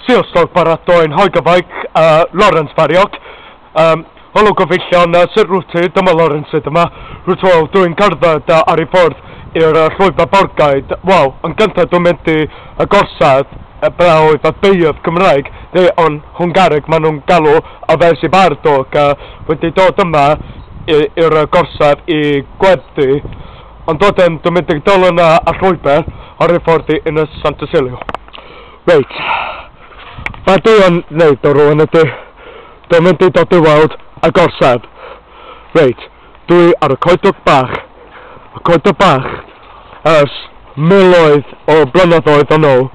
Sziasztok barátaim, Hajgabajk, Lorenz vagyok. Helo gyfeillion, sut rwyt ti? Dyma Lorenz sydd yma. Rwyt wel, dwi'n cerdded ar ei ffordd i'r llwybr Borgaid. Wel, yn gyntaf dwi'n mynd i y gorsaf ble oedd y beirdd Cymraeg, neu yn Hwngareg maen nhw'n galw y Fersi Bardog, wedi dod yma i'r gorsaf i gweddi. Ond wedyn dwi'n mynd i dilyn y llwybr ar ei ffordd i Ynys Sant Tysilio. Reit, be dwi yn wneud o rŵan ydy, dwi'n mynd i dod i weld y gorsaf. Reit, dwi ar y coedwig bach. Y coedwig bach ers miloedd o blynyddoedd yn ôl.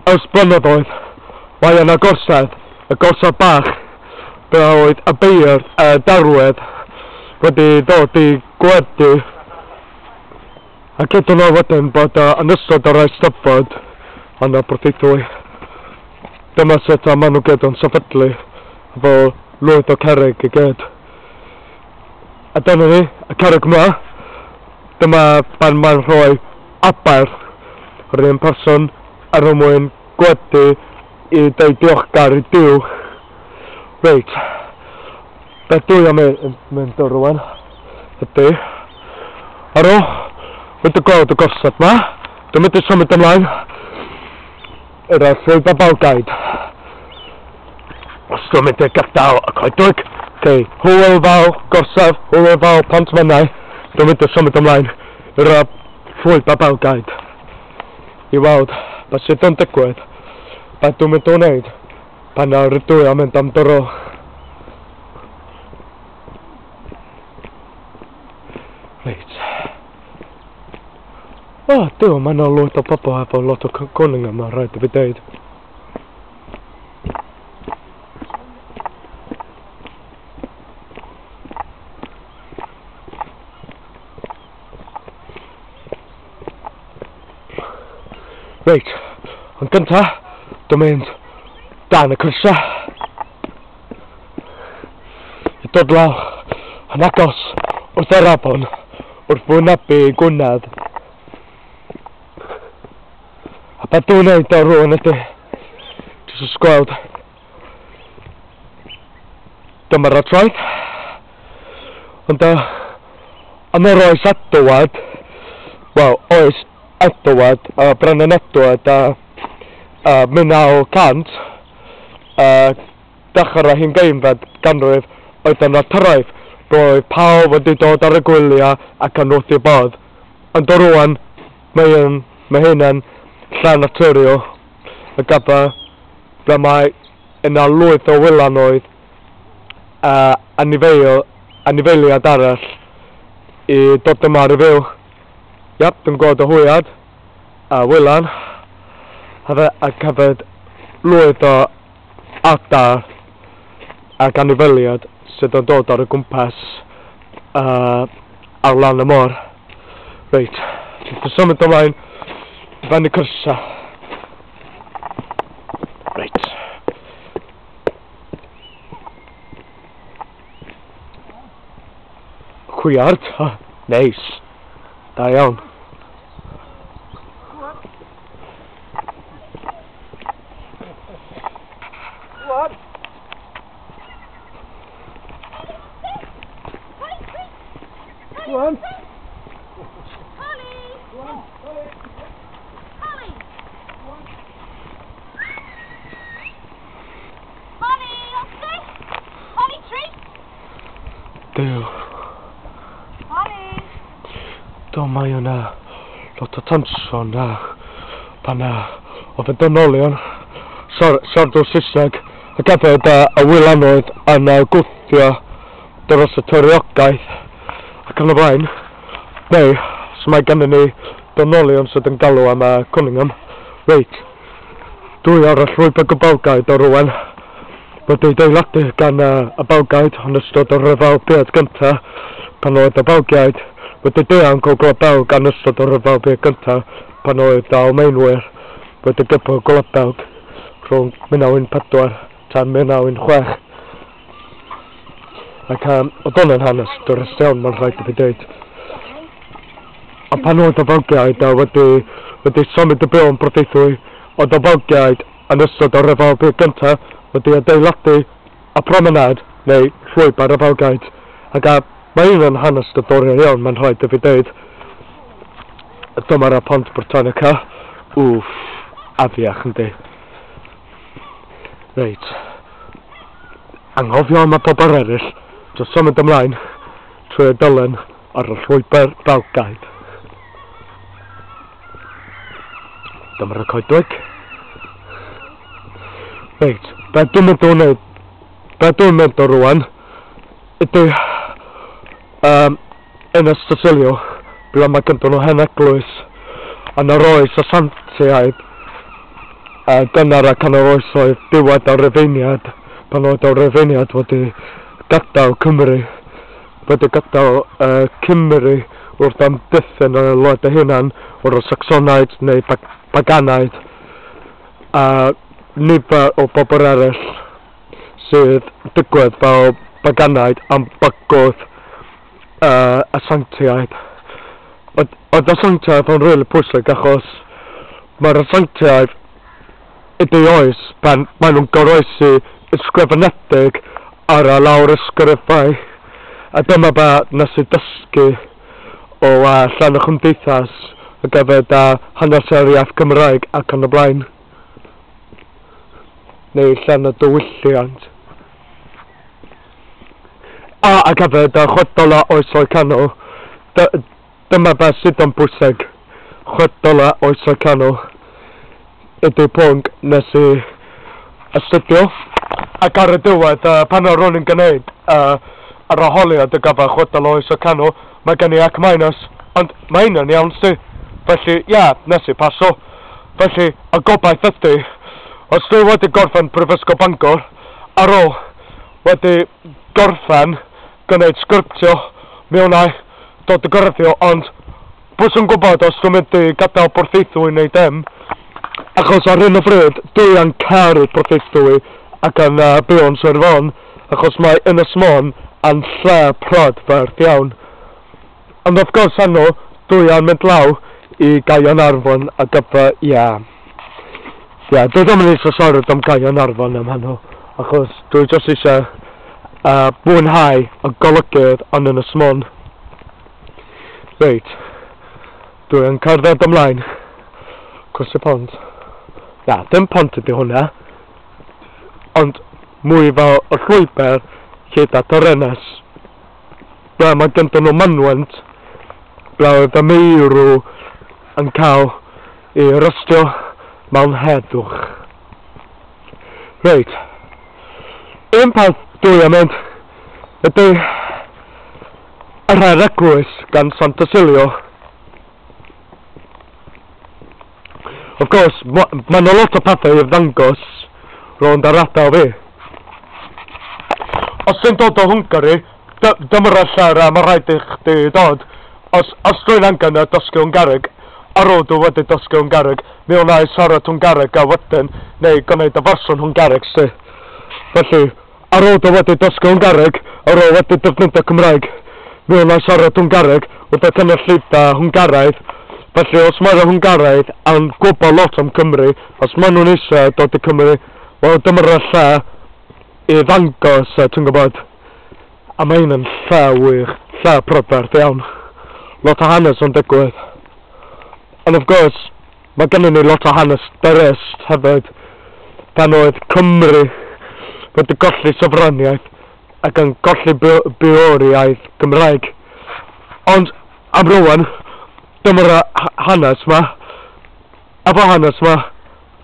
Ers blynyddoedd, mae yna gorsaf, y gorsaf bach, ble oedd y beirdd y darwedd wedi dod i gweddi. Ac hyd yn oed wedyn bod yn ystod yr Eisteddfod yn y Porthaethwy. Dyma sut maen nhw gyd yn sefydlu efo lwyth o cerrig i gyd. A dyna ni, y cerrig yma, dyma pan mae'n rhoi aberth ar un person er mwyn gweddi i deud diolchgar i Duw. Reit, be dwi am mynd o rŵan ydy, ar ôl wedi gweld y gorsaf yma, dwi'n mynd i symud ymlaen i'r llwybr Belgaid. Os dwi'n mynd i gadael y coedwig, okay, hwyl fawr gorsaf, hwyl fawr Pont Menai, dwi'n mynd i symud ymlaen i'r llwybr Belgaid i weld beth sydd yn digwydd, beth dwi'n mynd i wneud pan rydw i am mynd am dro. Reit. O, Duw, mae yna lwyth o pobl efo lot o cwning yma, rhaid i fi deud. Reit, yn gynta, dwi'n mynd dan y crysa. I dod lawr yn agos wrth yr afon, wrth wynebu Gwynedd. A beth dwi'n neud o rŵan ydy, jyst gweld, dyma'r traeth. Ond yn yr oes Edward, wel, oes Edward, Brenin Edward, 1900, dechrau hi'n geimfed ganrif oedd yna traeth. Roedd pawb wedi dod ar y gwyliau ac yn wrth eu bodd. Ond o rŵan, mae hyn yn lle naturiol, y gaba ble mae yna lwyth o wylanoedd a anifeiliaid arall i dod yma ar y fyw. Iap, dwi'n gweld y hwyad a wylan ac hefyd lwyth o adar ac anifeiliaid sydd yn dod ar y gwmpas ar lan y môr. Reit, dwi'n symud ymlaen i fyny crysa. Reit. Chwiard, neis. Da iawn. Go on. Holly. Holly. Holly, Oscar. Holly tree. Duw. Holly. Do, mae yna lot o tensiwn na pan oedd y dynolion siarad Saesneg ac hefyd y wylanoedd yn gwthio dros y toriogaeth ac yn y blaen. Neu, so mae gennym ni dynolion sydd yn galw am Cunningham. Reit, dwi ar y llwybr Belgaid o rŵan. Wedi adeiladu gan y Belgaid yn ystod y Rhyfel Byd Gyntaf, pan oedd y Belgiaid wedi dianc o Gwlad Belg yn ystod y Rhyfel Byd Gyntaf, pan oedd y Almaenwyr wedi gypo Gwlad Belg rhwng 1914 tan 1916. Ac oedd hwn yn hanes dwrus iawn, mae'n rhaid i fi deud. A pan oedd y Belgiaid wedi symud y byw yn Porthaethwy, oedd y Belgiaid yn ystod o'r Rhyfel Byd Gyntaf wedi adeiladu y promenâd neu llwybr y Belgaid. Ac mae un yn hanes diddorol iawn, mae'n rhaid i fi dweud. Dyma'r Pont Britannica. Wff, afiach yndi. Reit. Anghofio am y pobl eraill, jyst symud ymlaen trwy y dylen ar y llwybr Belgaid. Dyma'r y coedwig. Reit, be dwi'n mynd o wneud, be dwi'n mynd o rwan, ydy Ynys Tysilio, ble mae gyda nhw hen eglwys, yn yr oes y Santiaid, gynnar ac yn yr oesoedd diwedd y Rufeiniad, pan oedd y Rufeiniad wedi gadael Cymru, wedi gadael Cymru wrth amddiffyn y wlad eu hunan o'r Sacsoniaid neu Paganaid, a nifer o bobl eraill sydd digwydd fel Paganaid am bygwth y Sanctiaid. Oedd y Sanctiaid yn rili pwysig achos mae'r Sanctiaid ydy oes pan maen nhw'n goroesi ysgrifenedig ar y lawr ysgrifau, a dyma be nes i dysgu o llan y chymdeithas ar gyfer hanes yr iaith Gymraeg ac yn y blaen, neu llan y diwylliant. Ac hefyd chwedl oesau canol. Dyma be sydd yn bwysig. Chwedl oesau canol ydy pwnc nes i astudio. Ac ar y diwedd, pan o'n i'n gwneud yr arholiad ar gyfer chwedl oesau canol, mae gen i A minus, ond mae hynny'n iawn sti. Felly, ie, yeah, nes i paso. Felly, y gobaith ydy, os dwi wedi gorffen Prifysgol Bangor, ar ôl wedi gorffen gwneud sgriptio, mi wna i dod y graddio, ond pwy sy'n gwybod os dwi'n mynd i gadael Porthaethwy neu dim, achos ar hyn o bryd dwi yn caru Porthaethwy ac yn byw yn Sir Fôn, achos mae Ynys Môn yn lle prydferth iawn. Ond of course heno, dwi yn mynd lawr i Gaernarfon ar gyfer, ie. Ie, dwi ddim yn eisiau siarad am Gaernarfon am heno, achos dwi jyst eisiau mwynhau y golygydd yn Ynys Môn. Reit, dwi yn cerdded ymlaen. Croes y pont. Na, dim pont ydy hwnna, ond mwy fel y llwybr hyd at yr ynys. Ble mae gyda nhw mynwent, ble oedd y meirw yn cael ei rystio mewn heddwch. Reit, un peth dwi am mynd ydy yr hen eglwys gan Sant Tysilio. Of course, mae yna lot o pethau i ddangos rownd ar ardal fi. Os ti'n dod o Hwngari, dyma'r lle mae rhaid i chdi dod. Os dwi'n angen dysgu Hwngareg, ar ôl dwi wedi dysgu Hwngareg, mi wna i siarad Hwngareg a wedyn, neu gwneud y fersiwn Hwngareg sti. Felly, ar ôl dwi wedi dysgu Hwngareg, ar ôl wedi defnyddio Cymraeg, mi wna i siarad Hwngareg wrth y cynulleidfa Hwngaraidd. Felly, os mae'r Hwngaraidd yn gwybod lot am Cymru, os maen nhw'n eisiau dod i Cymru, wel dyma'r lle i ddangos, ti'n gwybod. A mae hyn yn lle wych, lle prydferth iawn. Lot o hanes yn digwydd. And of course, mae gennym ni lot o hanes drist hefyd, pan oedd Cymru wedi golli sofraniaeth ac yn golli bywoliaeth Gymraeg. Ond am rwan, dyma'r hanes ma. Efo hanes ma,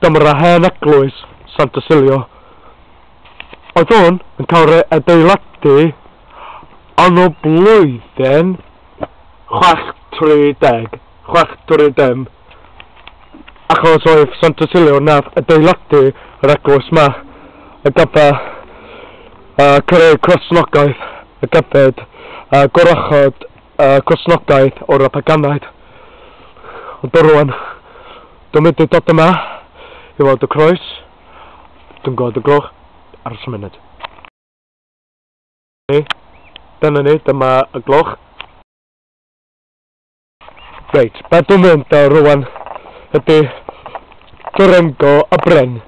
dyma'r hen eglwys Sant Tysilio. Oedd hwn yn cael ei adeiladu yn y blwyddyn 630, 630, achos oedd Sant Tysilio nath adeiladu yr eglwys ma ar gyfer creu Cristnogaeth, ar gyfer gorachod Cristnogaeth o'r Paganaid. Ond rwan, dwi'n mynd i dod yma i weld y croes. Dwi'n gweld y gloch ar y munud. Dyna ni, dyma y gloch. Reit, be dwi'n mynd rwan ydy dringo y bryn.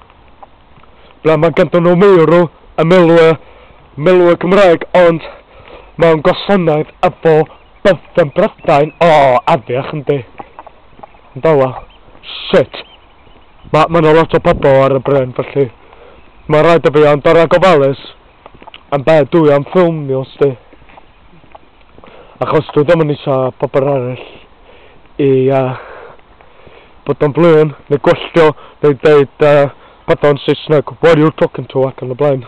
Ble mae ganddyn nhw meirw y milwyr Cymraeg, ond mewn gwasanaeth efo Byddin Brydain. O, afiach yndi. Ynddo. Shit. Mae 'na lot o pobl ar y bryn, felly mae rhaid i fi ond ar gofalus am be dwi am ffilmio, sti. Achos dwi ddim yn eisiau pobl arall i bod yn flin, neu gwylltio, neu deud pethau yn Saesneg, "What are you talking to?" ac yn y blaen.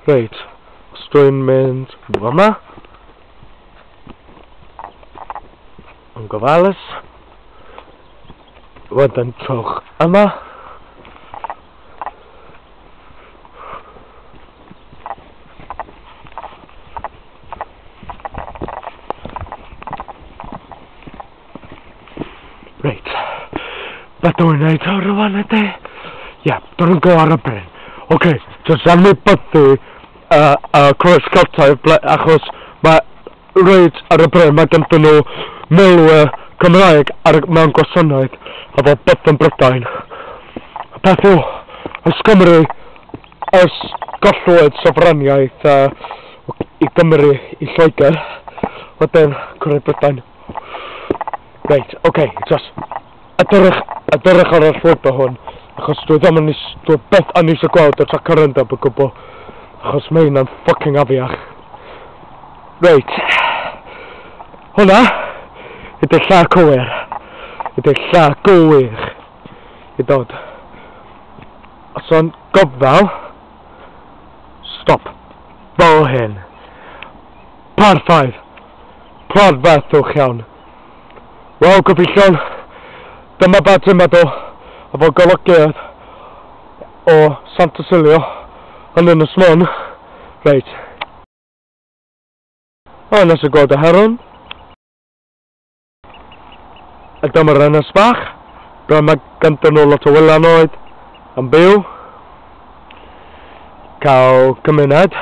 Reit, os dwi'n mynd yma, yn gofalus, wedyn trowch yma. Reit, be dwi'n neud o rwan ydy? Ie, dwi'n go ar y bryn. Oce, jyst anwybyddu Croes Celtaidd, achos mae reit ar y bryn, mae ganddyn nhw milwyr Cymraeg mewn gwasanaeth efo Byddin Brydain. Y peth yw, ers Cymru, ers gollwyd sofraniaeth i Gymru i Lloegr, wedyn cyrraedd Brydain. Reit, oce, just edrych ar y llwybr hwn, achos dwi ddim yn dwi byth yn eisiau gweld y trac cyryndeb o gwbl, achos mae hynna'n fucking afiach. Reit, hwnna ydy'r lle cywir, ydy'r lle gywir i dod. Os o'n gofal, stop, fel hyn. Perffaith, prydferthwch iawn. Wel, gyfeillion, dyma beth dwi'n meddwl efo golygiad o Sant Tysilio yn Ynys Môn. Reit. O, nes i gweld y heron. A dyma'r ynys bach, ble mae ganddyn nhw lot o wylanod yn byw. Cael cymuned.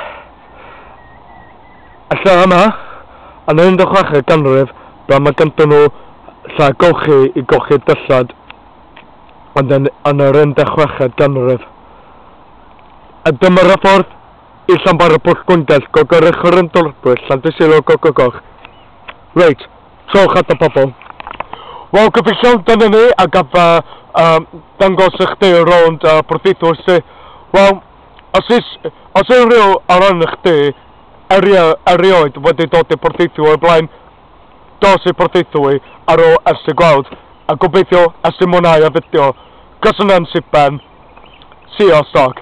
Y lle yma, yn y 16 ganrif, ble mae ganddyn nhw lle golchi i golchi dillad, ond yn yr 16 ganrif. A dyma'r ffordd i Llanfair y Pwll Gwyngyll, Gogorych yr Yndorbwyll, Llandysilio Gogogoch. Reit, trowch at y pobl. Wel, gyfeillion, dyna ni, a gaf dangos i chdi rownd Porthaethwy, sti. Wel, os unrhyw ar ran chdi erioed wedi dod i Porthaethwy o'r blaen, dos i Porthaethwy ar ôl ers i gweld, a gobeithio ers i mwynhau y fideo. Cysyniad Siben, see you stock.